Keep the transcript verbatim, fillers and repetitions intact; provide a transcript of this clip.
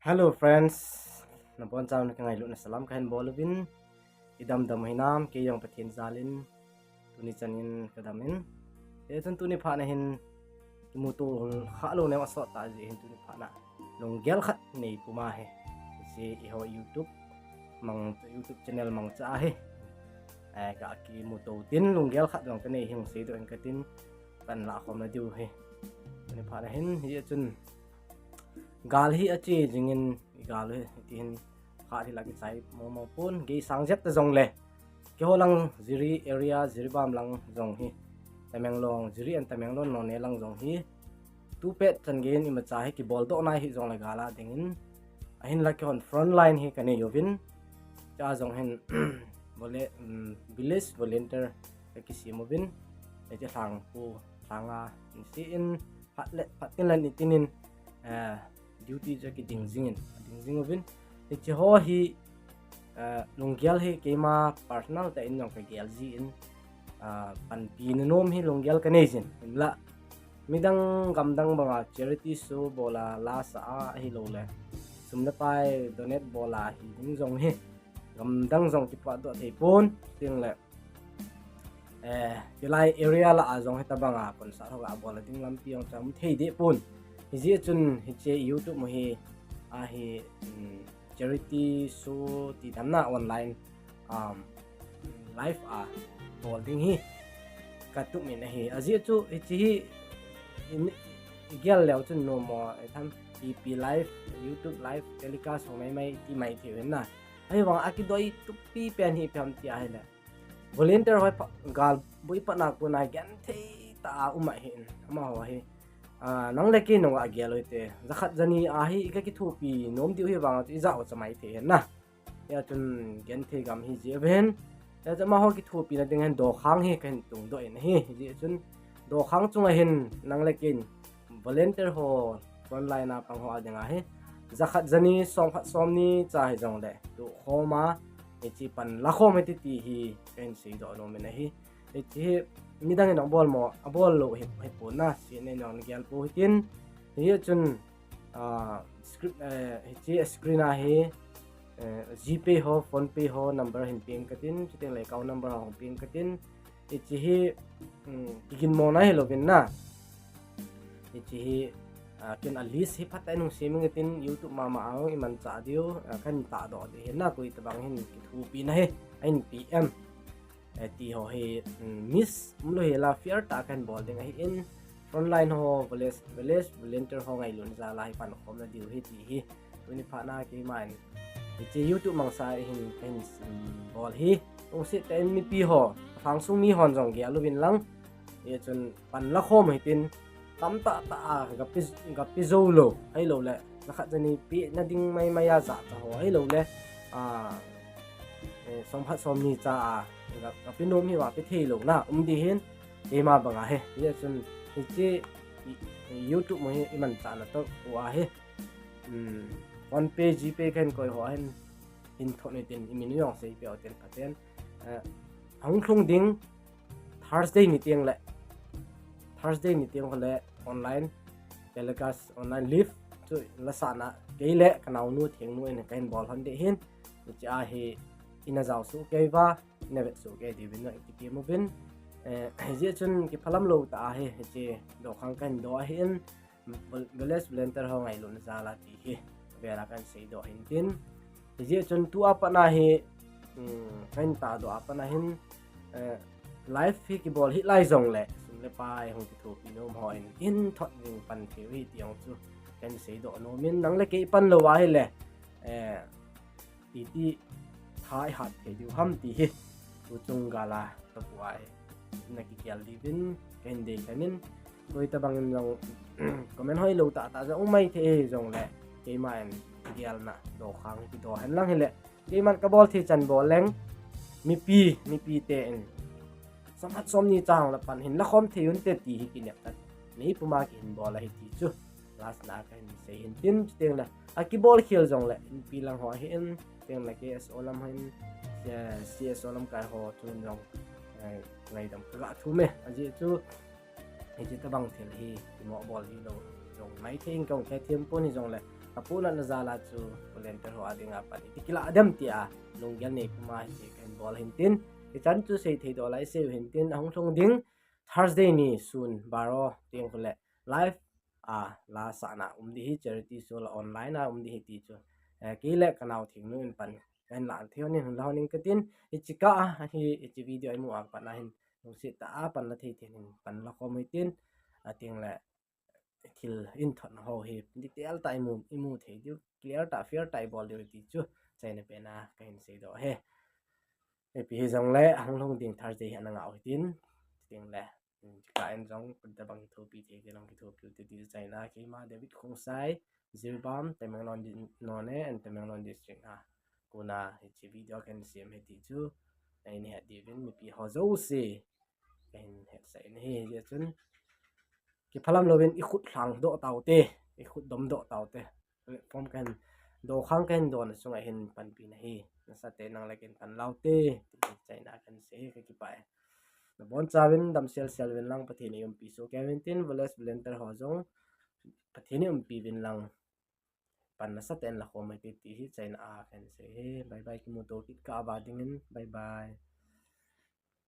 Hello friends, nabonchauvin kangailutna salam kahin bol uvin. Idam dam hinam, kei jong Pathen jalin tuni chanin kadam in. Hichun tuni phatna hin kimuto khalou neo asot tah jeh hin tuni phatna lunggel khat nei puma hi. Hiche eiho YouTube mang, YouTube channel mangcha ahi. Eh, kakimuto tin lunggel khat jong kanei hi hung seidoh in katin, kahin lah khomna diu hi. Tuni phatna hin hichun gal hi ache jingin, gal hi tihin khat hi la kichai momo pon, gei sang jep ta jongle, keiho lang Jiri area, Jiribam lang jong hi, Tamenglong, Jiri and Tamenglong, Noney lang jong hi, tupet chan geiyin imacha hi kiboldoh nai hijongle gal a dingin, ahinla keihon front line hi kanei uvin, chua jong hin vole-, um, village volunteer kakisem uvin, hiche lhang pu, lhanga inse in, phat le, phat tin le ni tinin, eh, duty chu kiding jingin, ding jing uvin. Hiche ho hi, eh, lunggel hi keima personal tah in jong kagel jin, ah, panpi nanom hi lunggel kanei jin. Hinla, midang gamdang banga charity show bola la sa a ahiloule sum le pai donate bola hi ding jong hi gamdang jong kipatdoh thei pon, tin le, eh, hilai area lah a jong hitabanga concert ho ga bol ding lampi jong chang thei deh pon. Hijeh chun hiche YouTube mo hi, ahi, um, charity show ti damna online, um, live a bol ding hi katup in ahi. Ajeh chu hiche hi in, igel leu chun nomo, itham P P live, YouTube live telecast ho mai mai ti mai thei u hin na. Ahivang a kidoi tupi pen hi ipi ham ti ahile, volunteer ho hi pha-, gal boi patna kona genthei tah a um ahin, amaho hi, ah, nang le kei nung a gel u hite, jakhat jani a hi kakithopi nom diu hi vang chu ijah u cha mai thei hin na. Hichun genthei gam hi jeh uvin, hichun amaho kithopina ding hin dokhang hi kahin tungdoh in ahi. Hijeh chun dokhang chunga hin nang le kei volunteer ho, frontline a pang ho a dinga hi jakhat jani, somkhat somni cha hijongle, tukhom a, hiche pan lakhom hite ti hi kahin seidoh nom in ahi. Hiche hi midang in abol mo, abol lou hi, hipon na, seinei nong gel pou hitin. Hichun, ah, script, eh, hiche screen a hi, eh, GPay ho, PhonePe ho number hin peng katin, chuteng le account number ho hin peng katin. Hiche hi, um, kiginmo na hilouvin na. Hiche hi, ah, ken a list hi phatah in hung sem inge tin YouTube mama a hung imanchah diu, ah, kahin tahdoh ding hin na, koi tabang hin kithopina hi ahin pe em, eh, ti ho hi, um, miss umlou hela fair tah a kahin bol ding ahin, frontline ho, village, village volunteer ho ngailutna jal a hi pankhomna diu hi ti hi tuni phatna keiman hiche YouTube mangcha hin kahin, um, bol hi. Lungset tah in mipi ho, lhangsung mi hon jong gel uvin lang, hichun pan lakhom hitin, tamtah tah a gape, gape jou lou ahiloule jakhat jani pehna ding mai mai a jahcha ho ahiloule, ah, eh, somkhat somni cha a ga, gape nom hiuva pe thei louna um ding hin, keima banga hi. Hichun hiche YouTube mo hi imanchahna toh u ahi, um, PhonePe, GPay kahin koi ho hin, hin thot u hitin, imin u jong seipeh u hitin phaten, eh, ahung lhung ding Thursday ni teng le, Thursday ni teng khole online telecast, online live chu lasahna kei le kanaonu Thengnu in kahin bol lhon ding hin, hiche a hi ina jao soh kei uva, ina vet soh kei diuvin na kitem uvin, eh, hijeh chun kiphalam lou tah a hi hiche dokhang kahin doh ahin, village volunteer ho ngailutna jal a ti hi vel a kahin seidoh hin tin. Hijeh chun tua patna hi, um, kahin tahdoh a patna hin, eh, live hi kibol hih lai jongle sum le pai hung kithopi nom hon hin thot ding pan thei u hi ti jong chu kahin seidoh nom in, nang le kei pan lou ahile, eh, iti tha ihat thei diu ham ti hi tuchung gal a kapu a hi na kigel diuvin kahin dei khen in, koi tabang in jong comment hoilou tah tah jong um mai thei hijongle, keiman gelna dokhang kidoh hen lang hile, keiman kabol thei chan bol leng, mipi, mipi ten somkhat somni cha hung la pan hin lakhom thei unte ti hi kinepna nei puma kihin bol ahi ti chu last na kahin sei hin tin, chuteng le akibol khel jongle inpi lang ho ahin, chuteng le KSO lam hin, CSO lamkai ho chun jong, eh, ngaidam kaga thum e. Ajeh chu hiche tabang thil hi kimoh bol hilou jong mai thei in, kahung khethem pon hijongle kapohnatna jal a chu volunteer ho a dinga pan iti kilah dem tia lunggel nei puma hiche kahin bol hin tin, hichan chu seithei doh lai sei hin tin, ahung lhung ding Thursday ni sun baro teng khole live a la sahna um ding hi, charity show la online a um ding hi ti chu, eh, kei le kanao Thingnu in pan kahin la thei hon in, hung la hon in katin, hiche kah a hi, hiche video imu a pat na hin lungset tah a pan la thei thei in pan la khom hitin, ating le thil in thot ho hi detail tah imu, imu thei diu, clear tah, fair tah ibol diu ti chu chaina pen a kahin seidoh e. Ipi hijongle ahung lhung ding Thursday hi ana ngah u hitin, ting le, ka in jong tabang kithopi thei, ti jong kithopi u te ti chaina, keima David Khongsai, Jiribam, Tamenglong di-, Noney and Tamenglong District a kona hiche video kahin sem hi ti chu nahin het diuvin, mipi ho jouse kahin hetsah in ahi. Hijeh chun kiphalam louvin ikhut lhang doh taute, ikhut dom doh taute. Platform kahin, dokhang kahin don sunga hin panpi nahi. Nasatah in nang le kei in pan laute, ti chaina kahin sei, kakipah e. Nabonchauvin damsel sel uvin lang, Pathen in eiumpi soh kei uvin tin, volunteer ho jong Pathen in umpi uvin lang, pan nasatah in la khom hite ti hi chaina a kahin sei e. Bye bye, kimuto kit kah uva dingin, bye bye.